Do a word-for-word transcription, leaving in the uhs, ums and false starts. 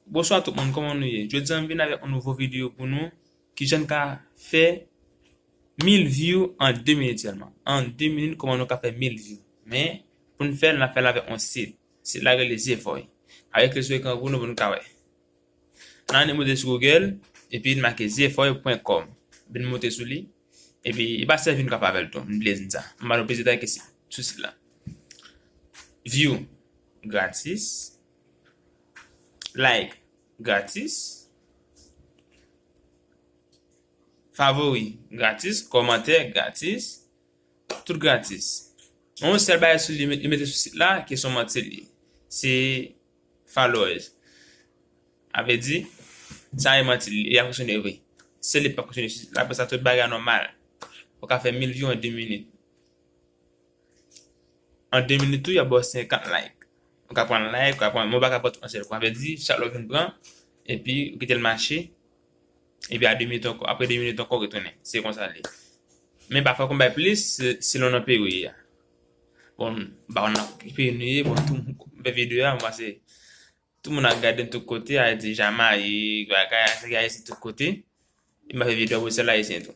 Bonswa tout moun, kòman nou ye? Jodi a m vin avèk yon nouvo videyo pou nou. Kijan n ka fè mil view an de minit sèlman? An de minit, kòman nou ka fè mil view? Men, pou n fè l, n ap fè l avèk yon sit. Sit la rele Zefoy. Avèk li sou ekran pou nou, pou nou ka wè. N ale moute sou Google, epi n make zefoy pwen kòm. Epi n moute sou li. Epi, e pa sèvi n ka fè avè l tou. M vle di sa. M ba nou plizyè detaye sou sit la. View gratis. Like gratis. Favori gratis. Kòmantè gratis. Tout gratis. Yon sèl bagay sou li, li mete sou sit la, ki se yon manti li. Se followers. A vle di, sa e manti li, li ap fonksyone vre. Se li p ap fonksyone sou sit la, apre sa tout bagay nòmal. Ou ka fè mil view an de minit. An de minit tou, y ap ba w senkant like. Ou ka pran like, ou ka pran, men ou pa ka pran tout yon sèl kou. A vle di, chak lè w vin pran, epi ou kite l mache, epi a de minit ankò, apre de minit ankò, ou retounen. Se konsa l ye. Men pafwa, konn bay plis, se, selon nan peyi w ye a. Bon, m pa konn nan ki peyi nou ye, bon, tou moun k ap fè videyo a, m panse tout moun ap gade n tout kote, Ayiti, Jamayik, bagay, Afrik, Ayiti, tout kote. E m ap fè videyo pou sèl Ayisyen tou.